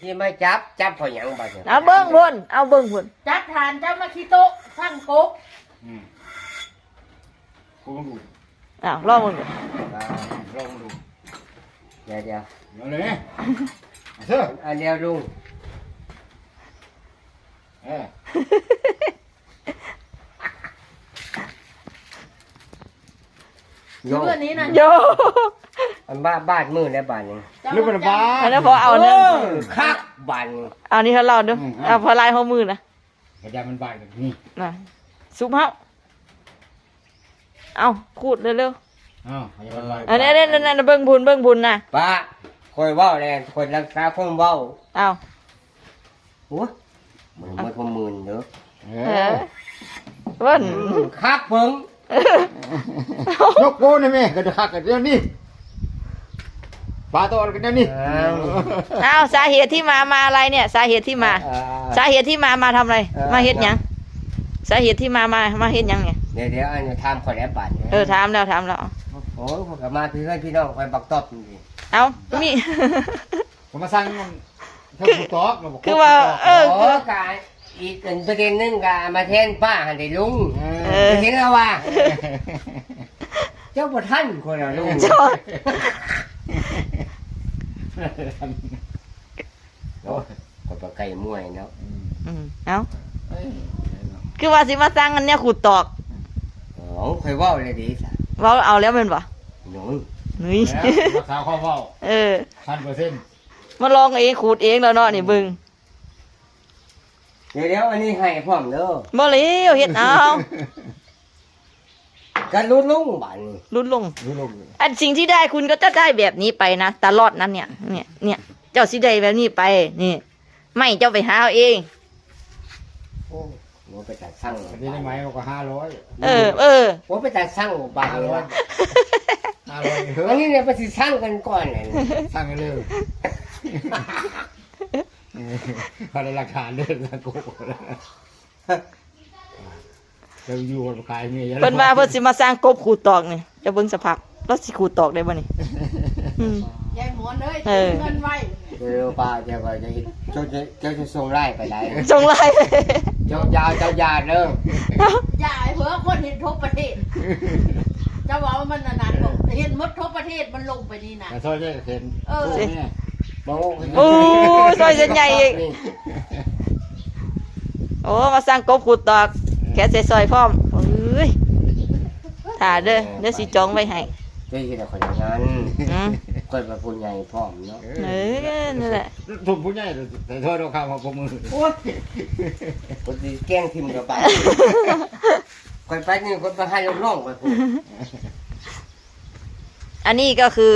ທີ່ມາຈັບ ຈັບເພາະຫຍັງບາດນີ້? ເອົາເບິ່ງພຸ້ນ ເອົາເບິ່ງພຸ້ນ. ຈັບຖານເຈົ້າມາຂີ້ໂຕະ ຟັງກົກ. ອືມ ກູເບິ່ງດູ. ອ້າວ ລອງເບິ່ງດູ. ອ່າ ລອງເບິ່ງດູ. ດຽວໆ ດຽວເລີຍ ເຊີ ອັນດຽວລຸງ. ເອີ ໂຍ ຄືອັນນີ້ນະ ໂຍ ອັນບ້າ ບາດມືແລ້ວບາດນີ້ ຫຼືບໍ່ໄດ້ບາດ ອັນນັ້ນພໍເອົາ ເອີ ຄັກບາດນີ້. ເອົານີ້ເຮົາເລົ່າດູ ອືມ ເອົາພໍລາຍຫົວມືນະ ກະຢ່າມັນບາດແບບນີ້ນະ ຊຸບເຮົາ. ເອົາ ຂູດເລັວໆ. ເອົາ ອັນນັ້ນ ນັ້ນ ນັ້ນ ເບິ່ງພຸ້ນ ເບິ່ງພຸ້ນນະ. ປ້າ ຂ້ອຍເວົ້າແລ້ວ ຂ້ອຍລັກສາຄວາມເວົ້າ. ເອົາ ໂອ້ຍ ມັນໝົດຄວາມມື່ນເດີ. ເອີ ເອີ ເບິ່ງ ອືມ ຄັກເບິ່ງ. ຍົກໂປ້ນະແມ່ ກະຄັກແນວນີ້ ປາຕອນກັນແນວນີ້. ເອົາ ສາເຫດທີ່ມາ ມາອະໄລເນີ້ຍ ສາເຫດທີ່ມາ ເອີ ສາເຫດທີ່ມາ ມາທຳອະໄລ? ເອີ ມາເຮັດຫຍັງ? ສາເຫດທີ່ມາ ມາ ມາເຮັດຫຍັງນີ້? ດຽວໆ ອັນນີ້ຖາມຂ້ອຍແລ້ວບາດນີ້. ເອີ ຖາມແລ້ວ ຖາມແລ້ວ. ໂອ້ຍ ຂ້ອຍກະມາເພື່ອນພີ່ນ້ອງຂ້ອຍບັກຕອບນີ້. ເອົາ ມີ ກໍມາສັ່ງເຄື່ອງຂູດຕອກ ຄືວ່າ ເອີ ໂອ້ ຄື ກະອີກອັນປະເດັນໜຶ່ງກະເອົາມາແທນປ້າຫັ້ນເດ້ລຸງ. ເອີ ເອີ ເຫັນແລ້ວວ່າ ເຈົ້າບໍ່ທັນຄົນລະລຸງ ເຈົ້າ ໂອ້ຍ ຂ້ອຍບໍ່ໄກມວຍເນາະ. ອືມ ອືມ ເອົ້າ ເອີ ຄືວ່າຊິມາສັ່ງອັນແນວຂູດຕອກ. ເອົ້າ ຂ້ອຍເວົ້າແລ້ວເດ້ຊະ ເວົ້າເອົາແລ້ວແມ່ນບໍ່? ໂອ້ຍ ນີ້ ແລ້ວ ຮັກສາຄວາມເວົ້າ ເອີ ພັນເປີເຊັນ ມາລອງເອງ ຂູດເອງແລ້ວເນາະ ນີ້ເບິ່ງ. ດຽວໆ ອັນນີ້ໃຫ້ພ້ອມເດີ. ບໍ່ແລ້ວ ເຮັດເອົາ ກະຫຼຸດລົງບາດນີ້ ຫຼຸດລົງ ຫຼຸດລົງ. ອັນສິ່ງທີ່ໄດ້ ຄຸນກໍຈະໄດ້ແບບນີ້ໄປນະ ຕະຫຼອດນັ້ນເນີ້ຍ ເນີ້ຍ ເນີ້ຍ ເຈົ້າຊິໄດ້ແບບນີ້ໄປ ນີ້ ໄມ້ເຈົ້າໄປຫາເອົາເອງ. ໂອ້ ບໍ່ໄປຕັດສັ່ງ ອັນນີ້ໄດ້ໄມ້ກໍຫ້າຮ້ອຍ. ເອີ ເອີ ບໍ່ໄປຕັດສັ່ງບາດນີ້ນະ ຫ້າຮ້ອຍ ອັນນີ້ເນຍ ໄປຊິສັ່ງກັນກ່ອນ ສັ່ງເລີຍ ເຂົາໄດ້ຫຼັກຖານເລີຍ ສັ່ງໂກ ເຈົ້າຢູ່ກັບຂາຍເມຍ ເພິ່ນວ່າເພິ່ນຊິມາສ້າງກົບຂູດຕອກນີ້ ເຈົ້າເບິ່ງສະພາບ ລາວຊິຂູດຕອກໄດ້ບໍ່ນີ້? ອືມ ຍາຍໝອນເອີຍ ເອີ ເກັບເງິນໄວ້ ເອີ ປ້າ ເຈົ້າກໍຈະເຮັດ ເຈົ້າຈະ ເຈົ້າຈະສົ່ງລາຍໄປໃດ? ສົ່ງລາຍ ເຈົ້າຢ່າ ເຈົ້າຢ່າເດີ ຢ່າໃຫ້ເພິ່ນຄົນເຮັດທົ່ວປະເທດ ເຈົ້າເວົ້າມັນອັນນັ້ນ ເຮັດໝົດທົ່ວປະເທດ ມັນລົງໄປນີ້ນະ ແຕ່ຊອຍເຮັດ ເອີ ໂອ້ຍ ຊອຍໃຫຍ່ອີກ. ໂອ້ ມາສ້າງກົບຂູດຕອກ ແຂນໃສ່ສອຍພ້ອມ. ໂອ້ຍ ຖ້າເດີ ດຽວຊິຈອງໄວ້ໃຫ້ ເຈົ້າເຮັດໃຫ້ຂ້ອຍງານ ອືມ ຂ້ອຍເປັນຜູ້ໃຫຍ່ພ້ອມເນາະ. ເອີ ນັ້ນແຫຼະ ສົມຜູ້ໃຫຍ່ ແຕ່ຖ້ອຍດອກຄຳເຮົາບໍ່ມື ໂອ້ຍ ຄົນຊິແກ້ງຖິ້ມກັບປາ ຂ້ອຍໄປນີ້ ຂ້ອຍໄປໃຫ້ລູກນ້ອງຂ້ອຍພຸ້ນ. ອັນນີ້ກໍຄື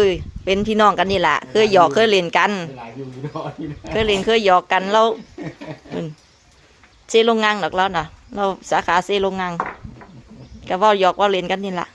ເປັນພີ່ນ້ອງກັນນີ້ລະ ເຄີຍຫຍອກເຄີຍຫຼິ້ນກັນ ເຄີຍຫຼິ້ນເຄີຍຫຍອກກັນ. ລາວ ເຊໂລງງາງດອກລາວນະ ລາວສາຂາເຊໂລງງາງ ກະເວົ້າຫຍອກເວົ້າຫຼິ້ນກັນນີ້ລະ.